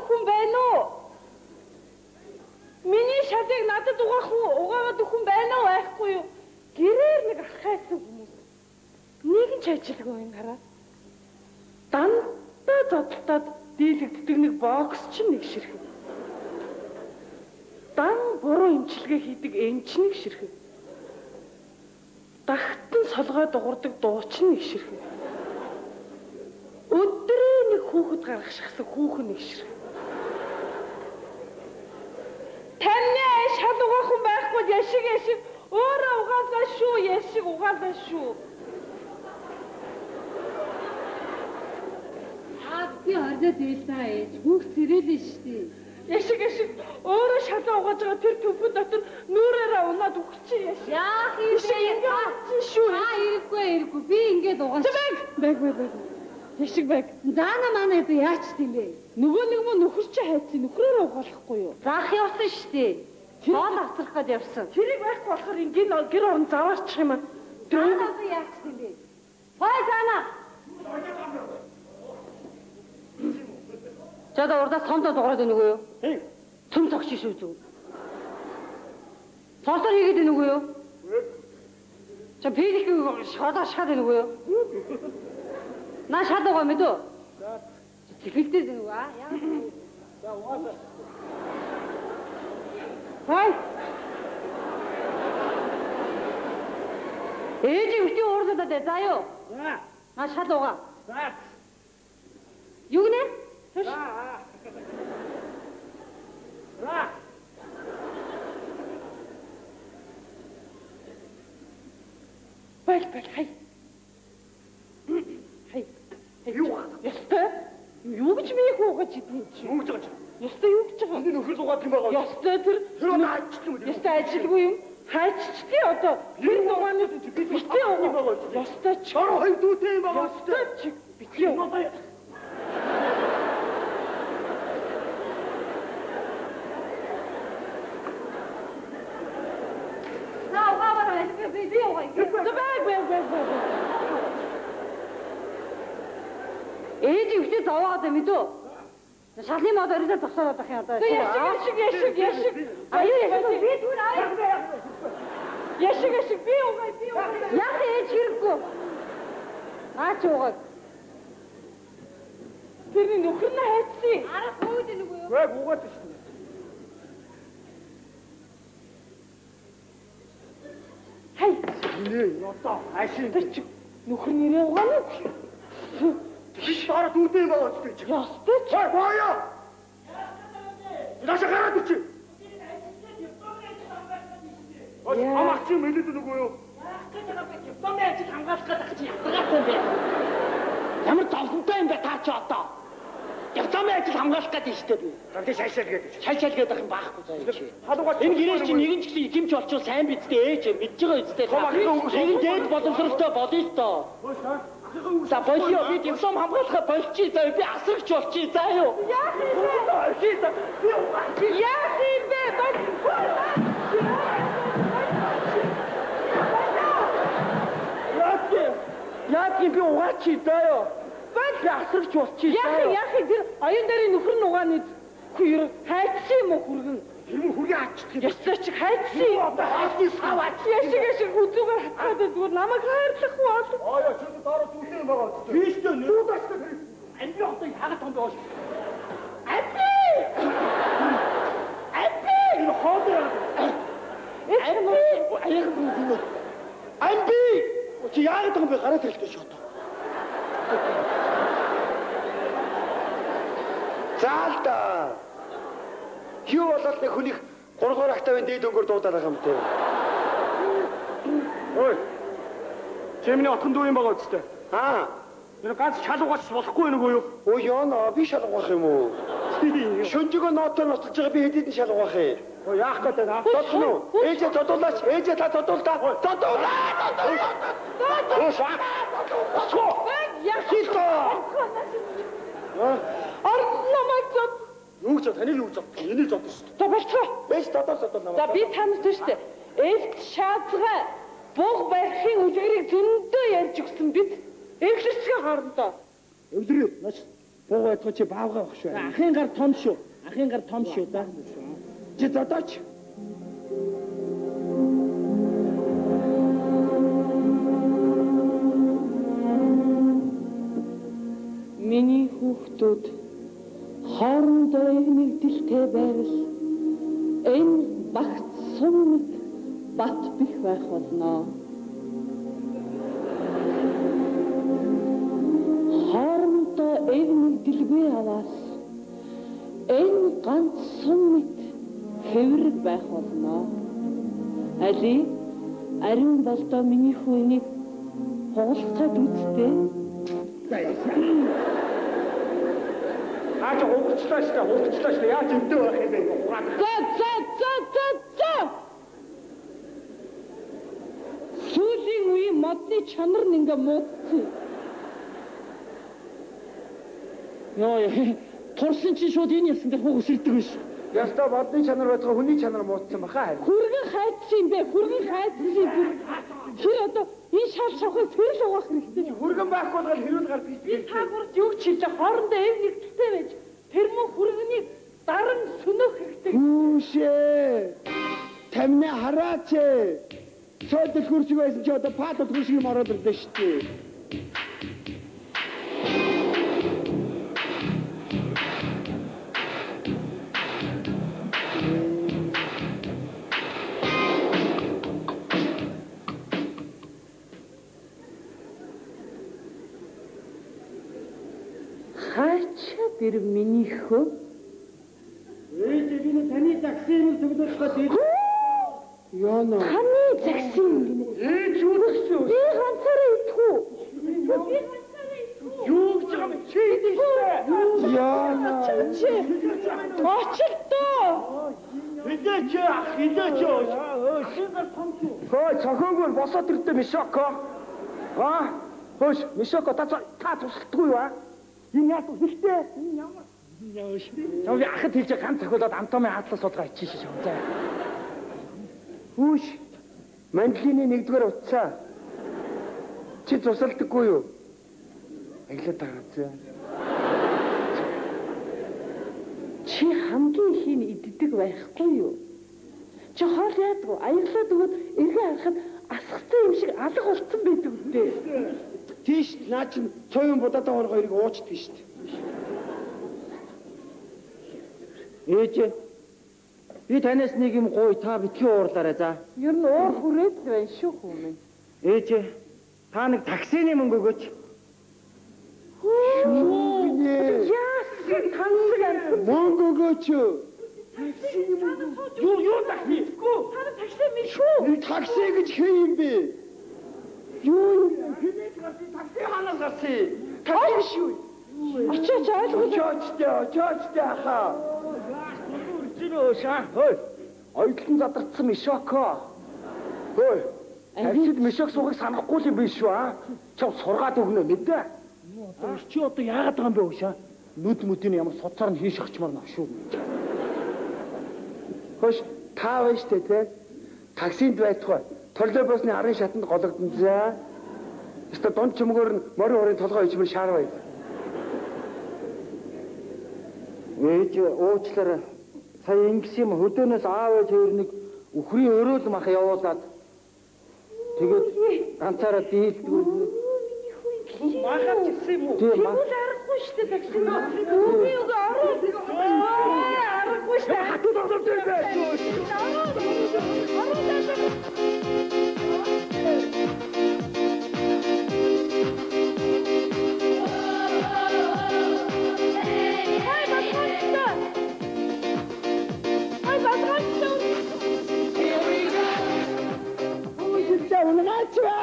хүн байна уу? Миний шалыг надад угаах уу? Угаагаад өгөх хүн байна уу? Байхгүй юу? Гэрээр нэг алхайсан хүмүүс. Нэг нь ч ажилгүй юм хараа. Дандаа зодтолтоод дийлэгддэг нэг бокс чинь нэг ширхэг. Дан буруу имчилгээ хийдэг эмч нэг ширхэг. Дагтан солгой дуурдаг дуучин нэг ширхэг. Өдрөө нэг хүүхэд гаргашсан хүүхэн нэг ширхэг. Таны шал угаах хүн байхгүй яшиг яшиг өөрөө угаалаа шүү, яшиг угаалаа шүү. Аа би ордод байлаа ээж. Хүүхд сэрээлээ шүү дээ. Яшиг яшиг өөрөө шалаа угааж байгаа тэр төвхөн дотор нүрээрээ унаад үхчих яшиг. Яах юм бэ? Шүү. Аа ирэхгүй ирэхгүй. Би ингээд угааж. Бэг бэг бэг. Яшиг бэг. Заана манай одоо яач тийм бэ? Нөгөө нэг мөн нөхөр чи хайцсан нөхрөөрөө угаалахгүй юу? Заах явсан шүү дээ. Хоол авчрах гээд явсан. Тэрийг байхгүй болохоор ингийн гэр орон заваарчих юм аа. Тэр одоо яач тийм бэ? Хой заана. Жада урдаас томдоо дуграад байна үгүй юу? Тийм. Төм цогч шүү зү. Цолтор хийгээд байна үгүй юу? Ча пилик шодоо шахаад байна үгүй юу? Наа шал угаа мэдөө? За. Зэхэлдээд байна үгүй аа? Яагаад? За угаасаа. Хай. Ээж өвчтөй уурлаад дээ. За юу? За. Наа шал угаа. За. Юу гинэ? За. За. Бал бал хай. Хай. Юу? Ёстой. Юу гэж би их уугаж идэх юм чи? Юу гэж байгаа чи? Ёстой юу гэж байгаа? Энд нөхөр зугаад юм байгаа. Ёстой тэр тэр одоо ажиж юм. Ёстой ажилгүй юм. Хайччдээ одоо тэр дугааны би битээ юм байгаа. Ёстой ч. Ор хоёр дүүтэй юм байгаа. Ёстой ч битээ. За угаавар би би угаа. За бэг бэг бэг бэг. Ээж өвчтөй зовоогоод байна мэдөө? Шалын мод орилоо зогсоод байх юм одоо. Яшиг яшиг яшиг яшиг. Аюу яшиг би түр аа. Яшиг яшиг би угаа би угаа. Яг ээж хэрэггүй. Наа чи угаа. Тэрний нөхөр нь хайцсан. Арга хөөд нүгөө юу? Гэг угаад шүү дээ. Хай. Нэ одоо ашиг. Тэр чи нөхөр нэрээ угаана уу? Биш дараа дүүтэй юм байгаа ч чи. Ёстой ч. Хой боё. Наша гараад ич. Ой амах чи мэлээд нүгөө юу? Яах гэж байгаа бэ? Дипломын ажил хамгаалах гэдэг чи ятгаатай юм бэ? Ямар зовлонтой юм бэ та чи одоо? Дипломын ажил хамгаалах гэдэг шүү дээ би. За тий шашаал гэдэг. Шашаал гэдэг юм баахгүй заа чи. Халуугаар Энэ гэрээс чи нэгэн ч гэсэн хэмч болчихвол сайн бидтэй ээж мэдж байгаа үстэй. Нэгэн дээд боломжтой болъё л доо. За болио би диплом хамгаалахаа болчих заа би асрагч болчих заа юу. Яах юм бэ? Би угаач. Яах юм бэ? Бол. Яах юм би угаач заа юу. Би асрагч болчих заа юу. Яах юм тэр оюун дээрийн нөхөр нь угаана үгүй юу? Хайцсан юм уу хүргэн? Тэр мөн хүргэн хаачих юм. Ёстой чи хайцсан юм. Одоо хайцсан сав аач. Яшиг яшиг хүзүүгээр хатгаад зүгээр намайг хайрлах бол. Ой чи дараа дүүтэй юм байгаа үстэй. Би ч нүүдээс тэр. Амби одоо яагаад том бэ? Амби! Амби! Энэ хоол яагаад? Амби! Аяг юм. Амби! Чи яагаад юм бэ гараад ирлээ шүү одоо. За л да. Юу болоод нэг хүнийх 3 дугаар октавын дээд өнгөөр дуудаад байгаа юм те. Ой. Чи миний отхон дүү юм байгаа үстэй. Аа. Тэр ганц шал угаач болохгүй нүгөө юу? Өө ёно би шал угаах юм уу? Шүнжигөө ноотоор нотолж байгаа би хэдийд нь шал угаах юм? Өө яах гээд байна? Зодох нь уу? Ээжээ зодуулаач. Ээжээ та зодуул та. Зодуулаа. Зодуулаа. Өө шаа. Босгоо. Яах Хилтоо. Орд намайг зод. Юу гэж таныг юу гэж зодох? Энийг зодох шүү дээ. За болцгоо. Ээж зодоо зодоо намайг. За би танаас шүү дээ. Элт шаазгаа буг барихын үлгэрийг зөндөө ярьж өгсөн бид эвлэрцгээ хоорондоо. Эвлэрээ нааш. Бууг байтугай чи баавгай байх шүү. Ахын гар том шүү. Ахын гар том шүү да. Чи зодооч. Миний хүүхдүүд хоорондоо нэгдэлтэй байвал энэ багц сум мэт бат бих байх болно. Хоорондоо эв нэгдэлгүй аваас энэ ганц сум мэт хэврэг байх болно. Али ариун болдоо миний хүү энийг хугалцаад үзтээ. Наа чи хугарчлаа шүү дээ, хугарчлаа шүү дээ. Яаж өвдөө байх юм бэ? Хугаад. За за за за за. Сүүлийн үеийн модны чанар нь ингээ муудсан. Йоо, турсан чинь шууд энэ явсан дээр хуг өсөрдөг биш. Ястаа модны чанар байтугай хүний чанар муудсан баха харин. Хүргэн хайцсан юм бэ? Хүргэн хайцсан юм. Тэр одоо энэ шал шавхыг тэр л угаах хэрэгтэй. Хүргэн байхгүй бол хэрүүл гар Би та гурд юу ч хэлээ хоорондоо эв нэгдэлтэй байж тэр мөн хүргэнийг даран сөнөөх хэрэгтэй. Хүүшээ. Тамина хараач. Цой дэлгүүр шиг байсан чи одоо пад дэлгүүр шиг юм ороод ирлээ шүү дээ. Хаачаа тэр миний хөө. Ээж би нэг таны таксиг төлөөлөх гээд Яна. Таны загсын юм гинэ. Ээж юу гэсэн? Би ганцаараа идэх үү? Би ганцаараа идэх үү? Юу гэж байгаа юм чи идэх шүү дээ. Яна. Очилч. Очилтоо. Хилээч ах хилээч. Хөөе цохиогоор босоод ирдэ Мишоко. Аа? Хөөш Мишоко та тусалдаггүй юу аа? Энэ яа хэлтэй? Энэ ямар? Чам би ахад хэлж ганц цохиолоод амтомын хатлаа суулгаа ичиж шээ. За. Хүүш. Мандлины нэгдүгээр утсаа. Чи тусалдаггүй юу? Аглаад байгаа зэ. Чи хамгийн ихийн иддэг байхгүй юу? Чи хоол яадаг? Аяглаад өгөөд эргээ харахад асгацсан юм шиг алга болцсон байдаг үдээ. Тийш наа чин цойн будаатай хор хоёрыг уучдаг шүү дээ. Ээж би танаас нэг юм гуй та битгий уурлаарай за. Ер нь уур хүрээд л байна шүү хүмүүн. Ээж та нэг таксины мөнгө өгөөч. Яасан тансаг амсан. Мөнгө өгөөч. Юу такси? Та такси мэдгүй. Энэ такси гэж хин юм бэ? Юу юм? Хинээс гарсан такси хаанаас гарсан? Такси шүү. Очооч ойлгоо. Очоочтой, очоочтой ахаа. Өржирөө шаа. Хөөе. Оюутан задарсан Мишоко. Хөөе. Таксид Мишок суугыг санахгүй л юм биш шүү аа. Чам сургаад өгнө мэдээ. Одоо чи одоо яагаад байгаа юм бэ шаа? Нүд мүдийн ямар суцаар нь хийш авчмаар нөх шүү. Хөөш та байна штэ тэ. Таксинд байтугай. Троллейбусны арын шатанд гологдсон заа. Өстө дунд чөмгөр нь морин урын толгой ичмэр шаарвай. Ээж уучлаарай. Сая ингэсэн юм хөдөөнөөс аав ээж хоёр нэг үхрийн өрөөл мах явуулаад тэгээд ганцаараа дийлдгүй. Махаар ч ирсэн юм уу? Тийм мах. Тэгвэл аргагүй шүү дээ такси. Үгүй үгүй ороо. Аргагүй шүү дээ. Хатуу тоглолт юм бэ? Хай батгаалтай. Хай батгаалтай. Үгүй унагаач ба.